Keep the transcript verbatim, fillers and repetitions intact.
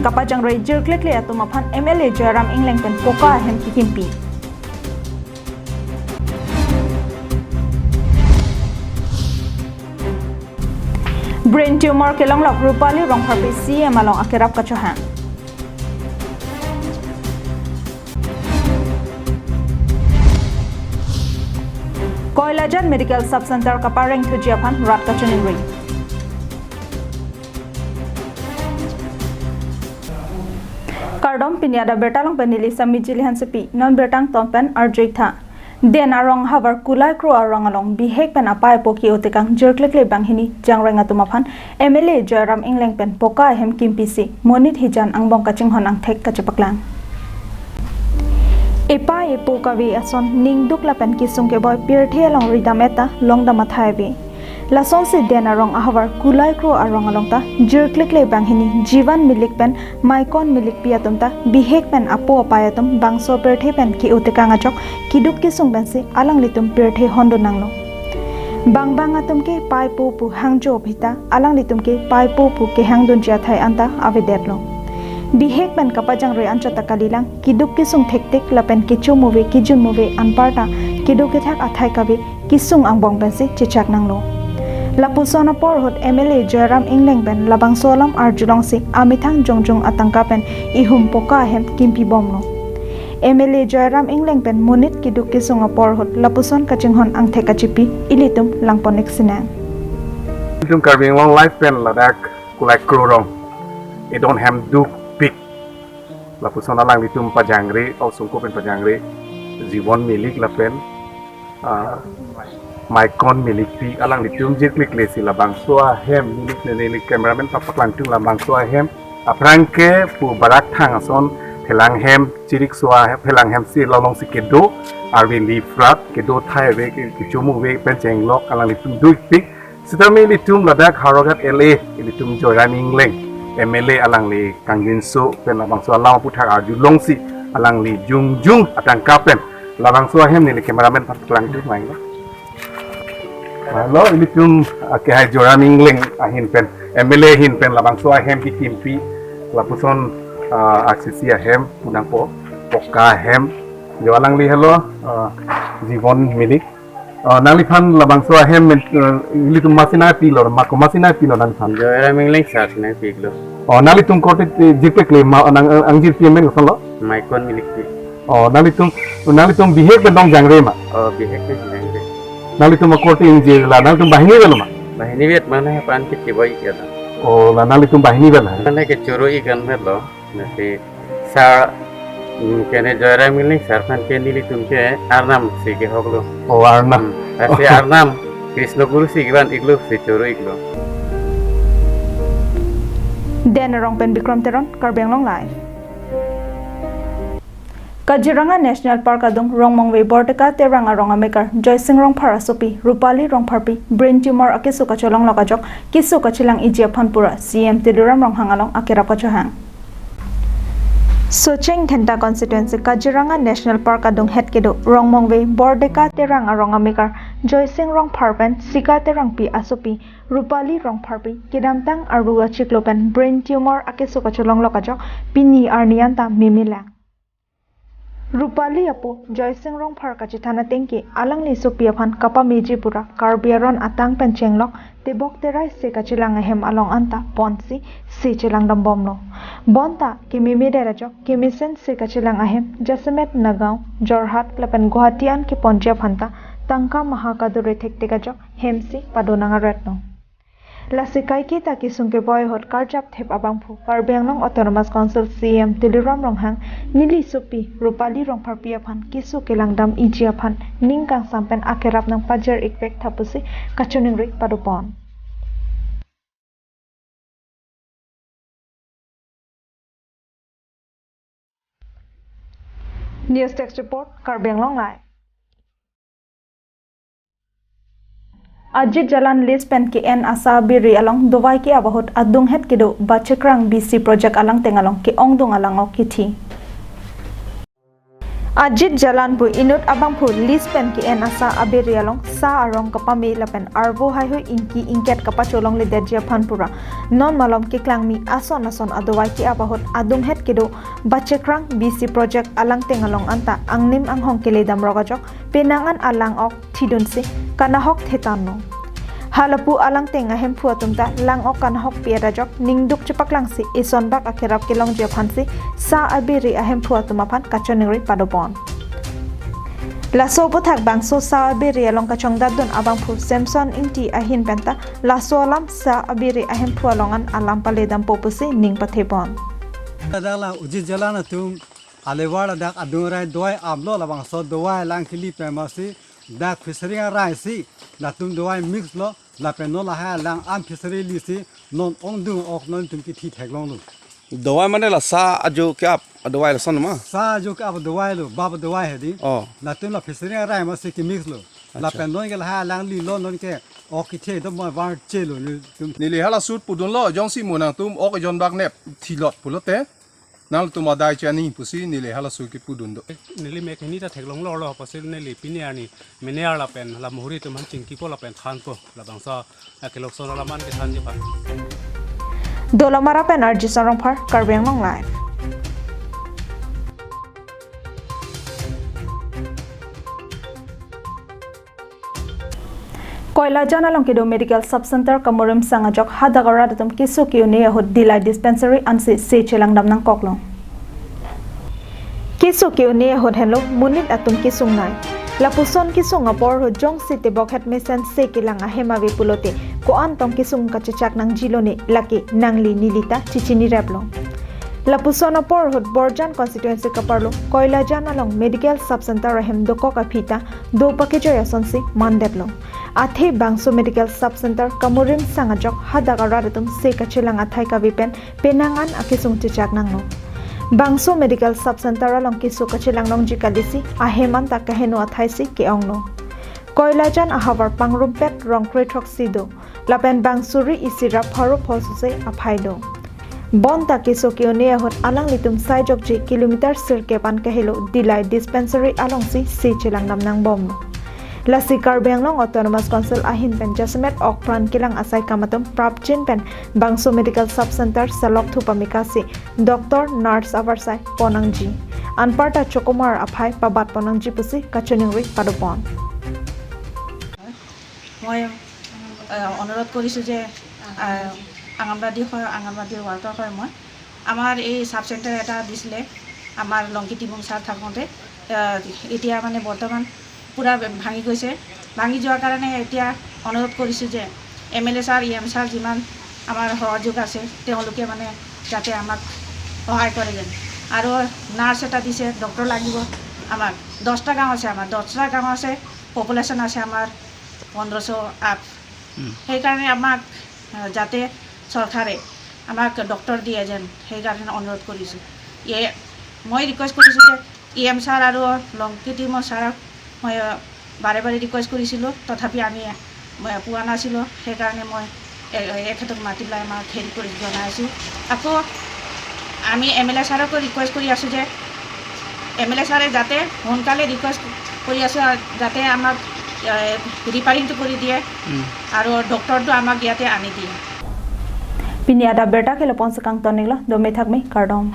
kapajangre jirklikle atum aphan M L A Joyram Engleng pen poka ahem kikimpi. Brain tumor kelonglok Rupali Rongpharpi C M along akerap kachohang. Koilajan Medical Sub Center kapareng thuji aphan rat kachiningri. Kardom, pini adak birta along pen neli Sami Jili Hansepi, non birta angton pen arju-ik tha. Den arong ahavar Kulai Kro arong along bihek pen apei apo ke-o tekang jirklikle banghini jangreng atum aphan M L A Joyram Engleng pen poka ahem kimpisi monit hijan angbong kachinghon angthek kachepaklang. Epei epo kave ason ningduk lapen kesung keboi pirthe along ridam-et ta longdam athai ave. Lasonsi Den arong ahavar Kulai Kro arong along ta jirklikle banghini Jivan Milik pen Maikon Milikpi atum ta bihek pen apo apei atum bangso pirthe pen ke-o tekang ajok keduk kesung pensi alanglitum pirthe hondun nanglo. Bang bang atum ke pei po pu hangjo aphi ta alanglitum ke pei po pu kehangdunji athai anta avedetlo. Bihek pen kapajangre anchot ta kalilang, keduk kesung thektik lapen kecho move kejun move anparta kedo kethak athai kave kesung angbong pensi chechak nanglo. Lapuson apor ahut M L A Joyram Engleng pen labangso alam arjulongsi amethang jongjung atangka pen ihum poka ahem kimpi bomlo. M L A Joyram Engleng pen monit keduk kesung apor ahut lapuson kachinghon angthek kachipi ilitum langpon-ik sinang. Ilitum Karbi Anglong Live pen ladak Kulai Kro arong edon hem dukpik. Lapuson alanglitum pajangre, osungko pen pajangre, Jivan Milik lapen, ah, Maikon Milikpi alanglitum jirklikle si labangso ahem, Milik ne neli cameraman papaklangtung labangso ahem aphrang ke pu barak thang ason phelang hem, chirik so ahem, phelang hem si lolong si kedo, arve liprat, kedo athai ave, ke, kecho move pen chenglok alanglitum dukpik. Sitame ilitum ladak Howraghat L A, ilitum Joyram Engleng, M L A alangli kangjinso pen labangso alam aputhak arjulongsi alangli jongjung atangka pen labangso ahem neli cameraman papaklangtung mai lo. Halo, ilitum, ah, kehai Joyram Engleng ahin pen, M L A ahin pen labangso ahem kikimpi lapuson, ah, aksisi ahem punangpo, poka ahem. Jo alangli helo, ah, Jivan Milik. Oh, nangliphan labangso ahem, eh, ilitum masi nangpilo, ma komatsi nangpilo nangliphan? Joyram Engleng sir si nangpilo. Oh, nanglitum korte, eh, jirklikle ma, nang, eh, angjirpi amen kosonlo? Maikon Milikpi. Oh, nanglitum, nanglitum bihek pen dong jangre ma? Oh, bihek pen jangre. Nanglitum akorte ingjir la, nanglitum banghini avelo ma? Banghini avet mane pan ke chibai ke la. Oh, la nanglitum banghini avet la? Mane ke choro-ik an avelo. Lasi sir, mm, kene Joyram Engleng sir aphan ke nelitum ke arnam si kehoklo. Oh, arnam. Hmm. Lasi arnam Krishna Guru si kevan-iklo si choro-iklo. Den arong pen Bikram Teron, Karbi Anglong Live. Kaziranga National Park adung Rongmongve Bordeka Terang arong amekar Joysing Rongphar asopi Rupali Rongpharpi brain tumor akeso kacholonglok ajok keso kachelang-iji aphan pura C M Tuliram Ronghang along akerap kachohang. Socheng Dhenta Constituency Kaziranga National Park adung het kedo Rongmongve Bordeka Terang arong amekar Joysing Rongphar pen Sika Terangpi asopi Rupali Rongpharpi kedamtang arvu achiklo pen brain tumor akeso kacholonglok ajok pini arni anta memelang. Rupali apo Joysing Rongphar kachethan ateng ke alangli sopi aphan kapameji pura Karbi aron atang pen chenglok tebok terai se kachelang ahem along anta ponsi se chelangdam bomlo. Bonta kememedet ajok kemesen se kachelang ahem jasemet Nagaon, Jorhat lapen Guwahati an keponji aphanta tangka maha kadure thektik ajok hemsi pado nang-aretlo. Lasi kaiketa kesung keboi ahut karjap thep abangphu Karbi Anglong Autonomous Council C M Tuliram Ronghang neli sopi Rupali Rongpharpi aphan keso kelangdam-iji aphan ning kangsam pen akerap nangpajir-ikvek tha pusi kachiningri padopon. News Desk Report, Karbi Anglong Live. Ajit jalan lease pen ke-en asa biri along dovai ke-ap ahut adung het kedo Bachikrang B C project alangteng along ke-ongdung alang-ok kithi. Ajit Jalan pu inut abangphu lease pen ke-en asa abiri along sa arong kapame lapen arvo haihui ingki ingket kapacholongledetji aphan pura non malom keklangmi ason ason adovai ke-ap ahut adunghet kedo Bachekrang B C project alangteng along anta angnim anghong keledamrok ajok penang an alang-ok thidunsi kanahok thetanlo. Halapu alangteng ahemphu atum ta lang-ok kanahok pi-et ajok ningduk chepaklangsi isonbak akerap kelongji aphansi sa abiri ahemphu atum aphan kachoningri padopon. Laso aputhak bangso sa abiri along kachongdatdun abangphu Samson Ingti ahin penta laso alam sa abiri ahemphu along an alam paledampo pusi ning pathepon. Ladak la Ajit Jalan atum alevar ladak adung arai dovai amlo, labangso dovai lang kili pemasi dak fishery arai si latum dovai mix lo, lapen non lahai lang an fishery lisi non ongdung-ok non tum kithi theklonglo. Dovai mane la sa ajo ke-ap adovai lason ma? Sa ajo ke-ap adovai lo, bap adovai hedi. Oh. Latum la fishery arai masi ke mix lo. Acha. Lapen non ke lahai lang lilo, non ke ok kithe do ma var chelo ni tum. Neli hala sut pudunlo, jongsi mo nangtum ok jonbak nep thilot pulote nangtum adai chani pusi neli hala sut kipudun do. Neli mek hini ta theklonglo lo, apotsi neli pini arni mene arla pen la muhuri atum aphan chingkipo lapen thanpo, labangso akelokson alam an kethanji aphan. Dolamara pen R J Sarongphar, Karbi Anglong Live. Koilajan along kedo Medical Sub Center kamurimsang ajok hadak arat atum keso ke-un-e ahut Dillai Dispensary ansi se chelangdam nangkoklo. Keso ke-un-e ahut henlo monit atum kesungnei. Lapuson kesung apor ahut jongsi tebok het mesen se kelang ahem ave pulote ko-an tong kesung kachechak nangjilone, lake nangli neli ta chechinireplo. Lapuson apor ahut Borjan constituency kaparlo Koilajan along Medical Sub Center ahem dokok aphi ta do pakejoi asonsi mandetlo. Athe bangso Medical Sub Center kamurimsang ajok hadak arat atum se kachelang athai kave pen penang an akesung chechak nanglo. Bangso Medical Sub Center along keso kachelang longji kalisi ahem anta kaheno athaisi ke-onglo. Koilajan ahavar pangrumpet rong krethroksi do, lapen bang suri isi ra pharo pho sose aphai do. Bonta keso ke-un-e ahut alanglitum saijokji kilometer sirkep an kahelo Dillai Dispensary alongsi se chelangdam nangbomlo. Lasi Karbi Anglong Autonomous Council ahin pen jasemet okpran kelang asai kam atum prapjin pen bangso Medical Sub Center salok thu pamekasi doctor, nurse avarsai ponnangji, anparta chokomar aphai pabat ponnangji pusi kachoningri padopon. মই, আহ, অনুৰোধ কৰিছোঁ যে, আহ, আংগনবাদী হয়, আংগনবাদীৰ ৱাৰ্কাৰ হয় মই। আমাৰ এই ছাব চেণ্টাৰ এটা দিছিলে আমাৰ লংকি টিমুং ছাৰ থাকোঁতে। আহ, এতিয়া মানে বৰ্তমান পূৰা ভাঙি গৈছে। ভাঙি যোৱাৰ কাৰণে এতিয়া অনুৰোধ কৰিছোঁ যে এম এল এ ছাৰ, ই এম ছাৰ যিমান আমাৰ সহযোগ আছে, তেওঁলোকে মানে যাতে আমাক সহায় কৰে যেন। আৰু নাৰ্ছ এটা দিছে, ডক্টৰ লাগিব আমাক। দহটা গাঁও আছে আমাৰ, দহটা গাঁও আছে, পপুলেশ্যন আছে আমাৰ পোন্ধৰশ আপ। উম। সেইকাৰণে আমাক, আহ, যাতে চৰকাৰে আমাক ডক্টৰ দিয়ে যেন, সেইকাৰণে অনুৰোধ কৰিছোঁ। এ, মই ৰিকুৱেষ্ট কৰিছোঁ যে ই এম ছাৰ আৰু লংকি টিমৰ ছাৰক মই, আহ, বাৰে বাৰে ৰিকুৱেষ্ট কৰিছিলোঁ, তথাপি আমি, আহ, পোৱা নাছিলোঁ। সেইকাৰণে মই এ-, এখেতক মাতি পেলাই আমাক হেৰি কৰি জনাইছোঁ। আকৌ আমি এম এল এ ছাৰকো ৰিকুৱেষ্ট কৰি আছোঁ যে এম এল এ ছাৰে যাতে সোনকালে ৰিকুৱেষ্ট কৰি আছোঁ, আহ, যাতে আমাক, আহ, ৰিপেয়াৰিংটো কৰি দিয়ে। উম। আৰু ডক্টৰটো আমাক ইয়াতে আনি দিয়ে। Pini adap abirta ke lapu-an si kangton-iklo, dome thakme, kardom.